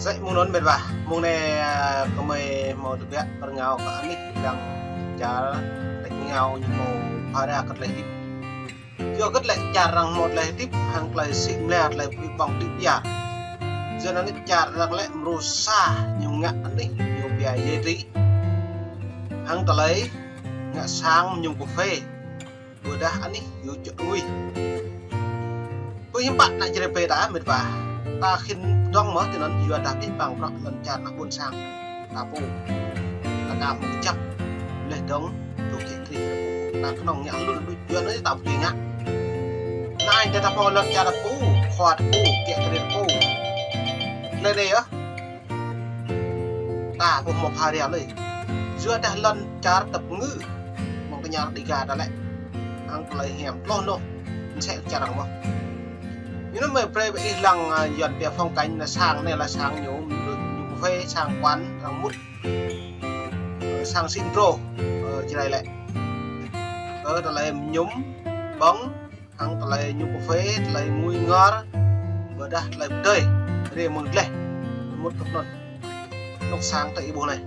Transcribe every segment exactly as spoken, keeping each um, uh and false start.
Dêh, mơ̆ng anŭn mĕt wa. Mơ̆ng anai, a, gơmơi hmâo tơbiă pơrơngao kơ anih lăng čar, tơlơi ngă ñu hmâo phara kơ tơlơi hơdip. Yua kơ tơlơi čar arăng hmâo tơlơi hơdip, hăng tơlơi sĭ mơla tơlơi pơƀong tĭp ia. Yua anŭn čar arăng lĕ mrô sa ñu ngă anih, ñu pia yê tri. Hăng tơlơi ngă sang mơñum kơphê. Ƀôdah anih yua čŏk ngui. Pơ hiư̆m pă ană Jrai pơ ta mĕt wa. Ta khĭn dŏng mơ̆ tui anŭn yua dah pơƀang prăk lŏn čar ană ƀôn sang. Ta pô. Ta ka mơ̆ng čăp. Leh dŏng. Dŏng kĕ tri. Ta kơnơ̆ng ngă lun lun yua anŭn ta pơtui ngă. Anai ta ta pô lŏn čar ta pô. Khua ta pô. Kĕ tri ta pô. Leh anai yơh. Ta ƀu hmâo phara lơi. Yua dah lŏn čar tơpơngư. Mơ̆ng tơña Đêga ta lĕ. Hăng tơlơi hiam tloh noh. Mơsĕ čar arăng mơ̆. Ñu anŭn mơi brơi ƀơi ih lăng, a, Yuan pia phong cảnh anai sang anai lĕ sang ñu, ñu, ñu kơphê sang kuan, arăng mŭt. Ơ, sang sĭ mdrô, ơ, Jrai lĕ. Ơ, tơlơi mơñum, ƀơ̆ng, hăng tơlơi mơñum kơphê, tơlơi ngui ngor, ƀôdah tơlơi pơdơi, rai mơ̆ng gleh, mŭt kơ anŭn. Anŏ sang ta ih ƀuh anai.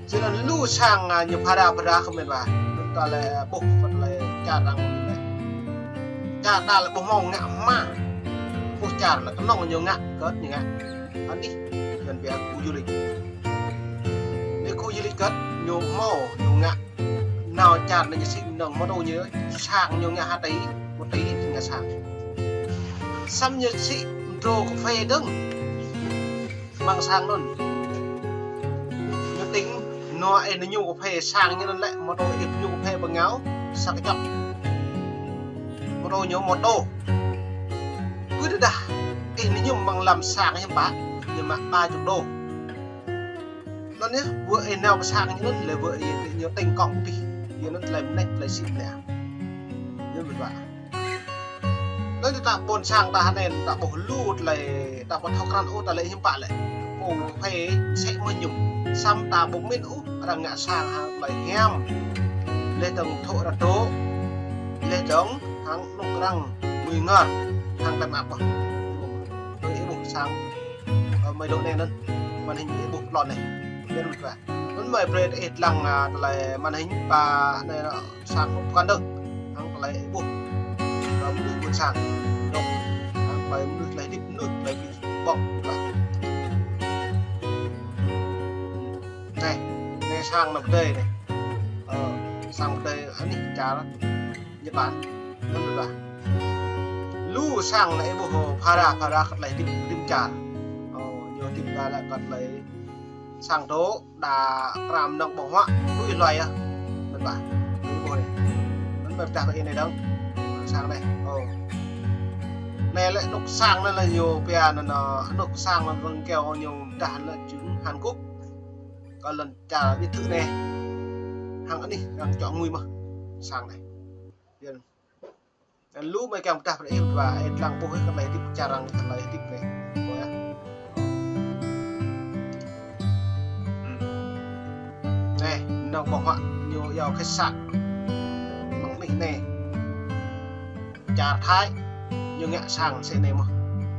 Sĭt anŭn lu sang, a, ñu phara phara kơ mĕt wa. Anŭn ta lĕ ƀuh kơ tơlơi čar arăng anai. Čar ta lĕ ƀu hmâo ngă hma. Ƀuh čar lĕ kơnơ̆ng ñu ngă, kơt ñu ngă. Anih, Yuan pia khu du lịch. Anai khu du lịch kơt ñu hmâo, ñu ngă. Nao čar anai ñu sĭ mơnơ̆ng mơtô ñu sang ñu ngă ha tỉ, một tỉ ñu ngă sang. Samơ̆ ñu sĭ mdrô kơphê dơ̆ng. Mơ̆ng sang anŭn. Ñu tĭng nua ih ñu mơñum kơphê sang ñu anŭn lĕ mơtô ih mơñum kơphê pơngao sa kơčŏk. Mơtô ñu mơtô. Ƀôdah ih ñu mơñum mơ̆ng lăm sang hiư̆m pă, ñu mă ba chục đô. Anŭn yơh, ƀơi ih nao pơ sang ñu anŭn lĕ ƀơi ih ñu tĭng kŏng pih. Yua anŭn tơlơi mơneč tơlơi sĭ mơla. Yua mĕt wa. Anŭn ta ƀôn sang ta hơnai ta ƀuh lu tơlơi ta ƀu thâo krăn ôh tơlơi hiư̆m pă lĕ. Pô kơphê sĭ mơñum. Samơ̆ ta ƀu min ôh arăng ngă sang hăng tơlơi hiam. Leh dơ̆ng thŏ rơdô. Leh dơ̆ng hăng anŏ arăng ngui ngor hăng tơlơi mă ƀơ̆. Tui ih ƀuh sang Ơ, mơi dŏ anai anŭn. Màn hình ih ƀuh klon anai. Biă mơ̆n wa. Anŭn mơi brơi ih lăng, a, tơlơi màn hình pă anai, a, sang anŏ pơkŏn dơ̆ng. Hăng tơlơi ih ƀuh. Tơlơi mơnuih ƀôn sang. Dŏ. Hăng tơlơi mơnuih tơlơi hơdip mơnuih tơlơi ƀing ƀong. Anai, anai sang anŏ pơdơi anai. Ơ, sang pơdơi anih čar Nhật Bản. Anŭn ƀôdah. Lu sang lĕ ih ƀuh phara, phara kơ tơlơi hơdip, hơdip čar. Ơ, ñu hơdip đa lĕ kơ tơlơi sang dŏ, đa kram nong ƀơ̆ng huă, tui ih luai yơh. Anŭn ƀôdah. Ih ƀuh anai. Anŭn ƀôdah ƀơi anai dơ̆ng. Sang anai. Ơ. Anai lĕ anŏ sang anai lĕ ñu pia anŭn, ơ, anŏ sang anŭn rơ̆ng keo ñu dah lĕ čư̆ng Hàn Quốc. Kơ lŏn čar ƀiă thư̆ anai. Hăng anih arăng čŏk ngui mơ̆. Sang anai. Yua anŭn. Anŭn lu mơi kiăng pơdah pơdah ih ƀuh wa, ih lăng ƀuh ih kơ tơlơi hơdip čar arăng kơ tơlơi hơdip anai. Ƀuh yơh. Hmm. Anai, nong ƀơ̆ng huă ñu yua kơ sang. Mơ̆ng anih anai. Čar Thái, ñu ngă sang sĭ anai mơ̆.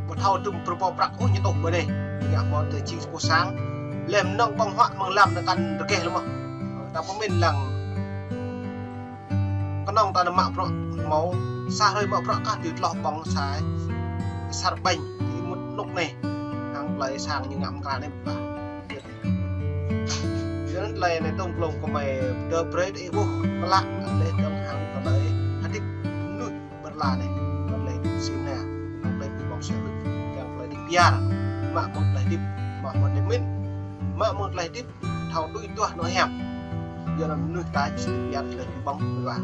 Ƀu thâo dŭm pơrơpô prăk ôh ñu tŭ ƀơi anai. Ñu ngă hmâo tơlơi jing sa boh sang. Leh mơnơ̆ng ƀơ̆ng huă mơ̆ng lăm anŭn kăn rơgeh lu mơ̆. Ta pơmĭn lăng. Kơnơ̆ng ta nao mă bruă hmâo, sa hrơi mă bruă kah tui tloh ƀơ̆ng sa, asar ƀañ, tui mŭt anŏ anai, hăng tơlơi sang ñu ngă mơ̆ng kra anai ƀă. Yua anŭn tơlơi anai tŏng klông kơmơi pơdơ̆ brơi ih ƀuh, pơlă, leh dơ̆ng hăng tơlơi hơdip mơnuih pơrla anai, tơlơi hơdip sĭ mơla, tơlơi hơdip ƀơ̆ng sĕ, kiăng tơlơi hơdip biă, mă mơ̆ng tơlơi hơdip, mă mơ̆ng tơlơi mĭn, mă mơ̆ng tơlơi hơdip, thâo tui tuah anŏ hiam. Yua anŭn mơnuih ta či tui biă tơlơi ƀơ̆ng mơ̆ng wa.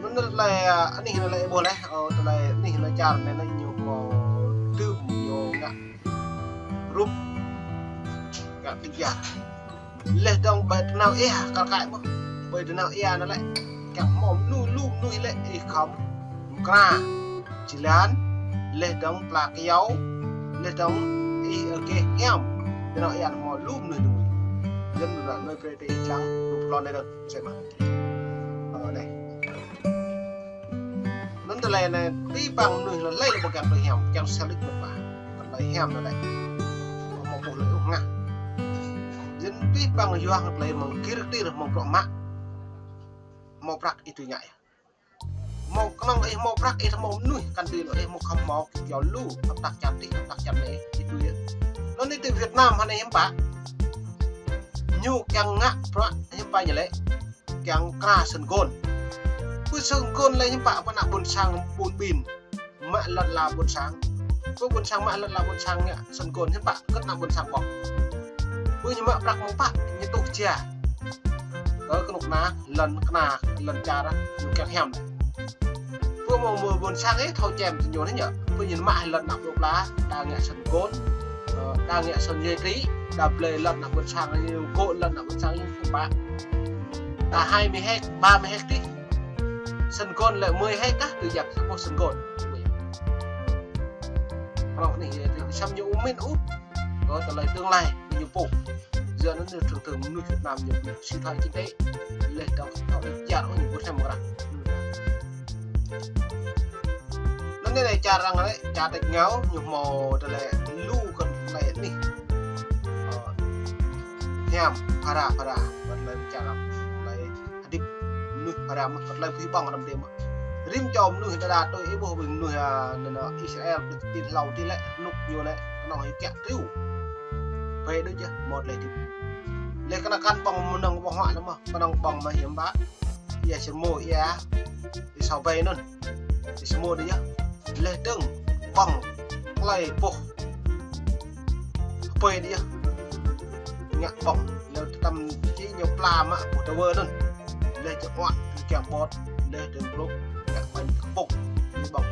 Anŭn tơlơi, a, anih anŭn lĕ ih ƀuh leh, ơ, tơlơi anih anŭn čar anai anŭn ñu hmâo dưm ñu ngă rup ngă tui biă. Leh dơ̆ng ƀơi tơnao ia kar kaĭ mơ̆. Ƀơi tơnao ia anŭn lĕ kiăng hmâo mơnuih lu mơnuih lĕ ih khŏm mơkra. Jơlan, leh dơ̆ng pla kyâo, leh dơ̆ng ih ơ kơ hiam. Tơnao ia anŭn hmâo lu mơnuih lu. Yua anŭn mơi brơi tơ ih lăng rup klon anai dơ̆ng. Sĕ mơ̆. Ơ, anai. Anŭn tơlơi anai, tui ƀing mơnuih lơi lơi ƀu kiăng tơlơi hiam, kiăng sa lĕ mơ̆ ƀă. Tơlơi hiam anŭn lĕ. Ƀing păng yua hăng tơlơi mơ̆ng gir tir mơ̆ng bruă mă. Hmâo prăk ih tui ngă yơh. Hmâo kơnơ̆ng ih hmâo prăk, ih hmâo mơnuih kăn tui lŏ, ih hmâo khŏm hmâo kiaŏ lu, hơp tăk čar tih, hơp tăk čar anai, ih tui yơh. Anŭn ih tui Việt Nam hơnai hiư̆m pă. Ñu kiăng ngă bruă hiư̆m pă ñu lĕ. Kiăng kra Sun Gôn. Pơ Sun Gôn lĕ hiư̆m pă pơ ană ƀôn sang ƀun ƀin. Mă lŏn ala ƀôn sang. Pơ ƀôn sang mă lŏn ala ƀôn sang ngă Sun Gôn hiư̆m pă kơ ană ƀôn sang ƀŏk. Pơ ñu mă prăk mơ̆ng pă, ñu tuh jia. Kơ kơnuk kơna, lŏn kơna, lŏn čar, ñu kiăng hiam. Pơ mơ̆ng mơ̆ng ƀôn sang ih thâo čem tơ ñu anai yơh. Pơ ñu mă lŏn ană ƀôn pla, đa ngă Sun Gôn, ơ, đa ngă Sun Ye Tri, đa blơi lŏn ană ƀôn sang ñu, gŏ lŏn ană ƀôn sang ñu hiư̆m pă. Đa hai mươi héc, ba mươi héc tih. Sun Gôn lĕ mười héc kah, tui jak sa boh Sun Gôn. Kơnơ̆ng anai yơh, tui săm ñu ƀu min ôh. Kơ tơlơi tương lai ñu pô. Yua anŭn ñu thường thường mơnuih Việt Nam ñu suy thoái kinh tế. Lĕ dŏng thâo đĭ čar ôh ñu ƀu thèm mơ̆ng arăng. Anŭn anai čar arăng lĕ, čar tač ngao, ñu hmâo tơlơi lu kơ tơlơi anih. Ơ, hiam, phara, phara, kơ tơlơi čar arăng, tơlơi hơdip mơnuih phara mơ̆n, kơ tơlơi pơhiăp ƀơ̆ng arăng đe mơ̆n. Rĭm čô mơnuih đơđa tui ih ƀuh ƀing mơnuih, a, anŭn, a, Israel, Palestine, hlâo tih lĕ, rơnŭk ñu lĕ, kơnơ̆ng hiu kiăng triu. Ƀai đôč yơh, hmâo tơlơi hơdip. Lĕ kơnơ̆ng kăn ƀơ̆ng mơnơ̆ng ƀơ̆ng huă lĕ mơ̆n, kơnơ̆ng ƀơ̆ng mă hiư̆m pă. Ia sơmô, ia, ia sâo ƀai anŭn. Ia sơmô đôč yơh. Lĕ dơ̆ng, ƀơ̆ng, tơlơi boh. Ƀai đôč yơh. Ngă ƀơ̆ng. Lĕ tơtăm či ñu pla mă boh tơwơ anŭn. Lĕ čơ̆ uă, kiăng ƀơ̆t, lĕ dơ̆ng brŭk, ngă ƀañ kơpŭk, ƀơ̆ng.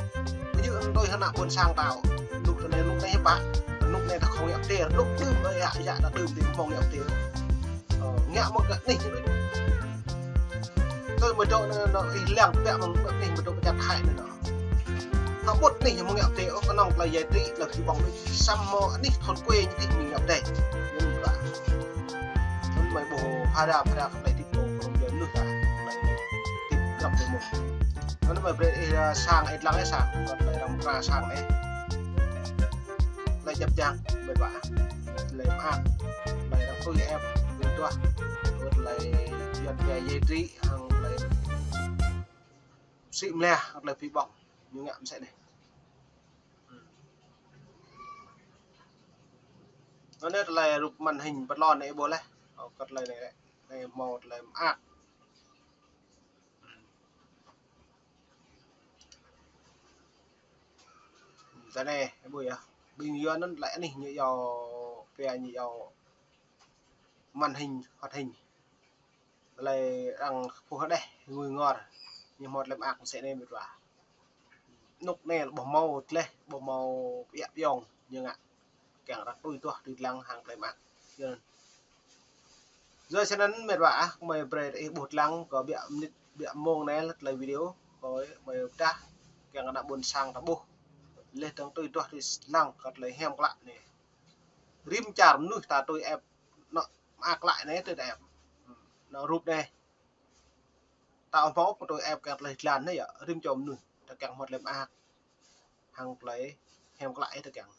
Ƀu djơ̆ anŭn tui hơnă ƀôn sang ta ôh. Rơnŭk tơ anai, rơnŭk anai hiư̆m pă. Rơnŭk anai ta khŏm ngă pơtê, rơnŭk đưm, ơ, yă, yă ta đưm, đưm hmâo ngă pơtê. Ơ, ngă mơ̆ng kơ anih čơ đôč. Tui mơ̆ dŏ anai, anai, ih lăng pĕ mơ̆ng anih mơ̆ dŏ pơčat hai anai, anai. Hơbŭt anih mơ̆ng ngă pơtê ôh, kơnơ̆ng tơlơi yai tri, tơlơi pơhiăp ƀơ̆ng đôč, săm mơ̆ anih thôn quê ñu tih mơ̆ng ngă pơtê. Yua anŭn ƀă. Anŭn mơi ƀuh phara, phara kơ tơlơi hơdip ƀu kơnơ̆ng yua mơnuih ta. Tơlơi hơdip grăp tơlơi mơ̆n. Anŭn mơi brơi ih, a, sang ih lăng ih sang. Kơ tơlơi arăng pơkra sang ih. Tơlơi djăp djang, mơi ƀă. Tơlơi mơak. Tơlơi arăng tui ĕp, tui duah. Kơ tơlơi yuan pia yai tri, hăng tơlơi sĭ mơlia, tơlơi pơhiăp ƀơ̆ng. Ñu ngă mơsĕ anai. Anŭn anai tơlơi rup màn hình pơtlon anai ƀuh laih. Ơ, kơ tơlơi anai lĕ. Anai hmâo tơlơi mơak. Tơ anai, ƀuh yơh. Ƀing yua anŭn tơlơi anih ñu iâu, pia ñu iâu màn hình, hoạt hình. Tơlơi arăng pơ̆ hơđeh ngui ngor. Ñu hmâo tơlơi mơak mơsĕ anai mĕt wa. Rơnŭk anai ƀu hmâo tơleh, ƀu hmâo pơiă pơiông ñu ngă. Kiăng arăng tui duah tui lăng hăng tơlơi mơak. Yua anŭn. Yua anŭn mĕt wa ah, mơi brơi ih ƀuh lăng kơ biă mơnit, biă mông anai lĕ tơlơi video. Kơ mơi pơdah kiăng kơ ană ƀôn sang ta ƀuh. Leh dơ̆ng tui duah tui lăng kơ tơlơi hiam klă anai. Rĭm čar mơnuih ta tui ĕp anŏ mơak klă anai tui ĕp. Anŏ rup anai. Ta ƀu hmâo pơtui ĕp kiăng tơlơi jơlan anai yơh, rĭm čô mơnuih ta kiăng hmâo tơlơi mơak. Hăng tơlơi hiam klă ih ta kiăng.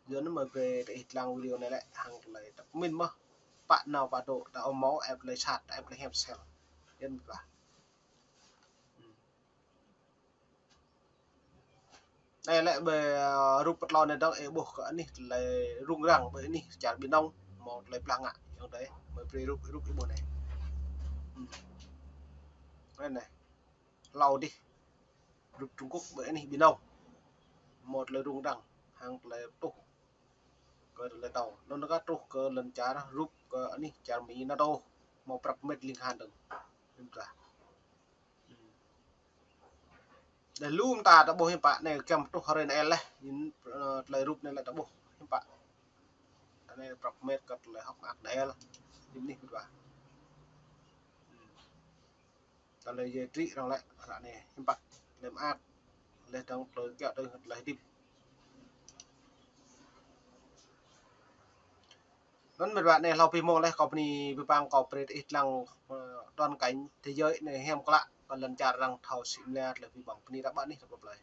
Yua anŭn mơi brơi ih lăng video anai lĕ hăng tơlơi ta pơmĭn mơ̆n. Pă nao pă dŏ ta ƀu hmâo ĕp tơlơi sat, ĕp tơlơi hiam sel. Yua anŭn lah. Anai lĕ ƀơi, ơ, rup pơtlon anai dơ̆ng ih ƀuh kơ anih tơlơi rŭng răng ƀơi anih čar Ƀi Nông, hmâo tơlơi blah ngă, yua anŭn mơi brơi rup, rup ih ƀuh anai. Hmm. Anai, anai. Hlâo dih. Rup Trung Quốc ƀơi anih Ƀi Nông. Hmâo tơlơi rŭng răng, hăng tơlơi truh. Kơ tơlơi tâo. Anŭn kah truh kơ lŏn čar, rup kơ anih čar Mi NATO. Hmâo prăp mĕt ling han dơ̆ng. Anŭn kah. Đa lu mơta ta ƀuh hiư̆m pă anai kiăng truh hrơi anai leh. Ơ, tơlơi rup anai lĕ ta ƀuh hiư̆m pă. Anai prăp mĕt kơ tơlơi hŏk mơak đel. Hiư̆m anih mĕt wa. Tơlơi yai tri arăng lĕ, ră anai hiư̆m pă. Tơlơi mơak. Leh dơ̆ng tơlơi kiaŏ tui tơlơi hơdip. Anŭn mĕt wa anai hlâo pih mông leh kâo bơni pơpăng kâo brơi ih lăng, ơ, toàn cảnh thế giới anai hiam klă kơ lŏn čar arăng thâo sĭ mơlia tơlơi pơhiăp ƀơ̆ng bơni ră ƀă anih ta pơplơi.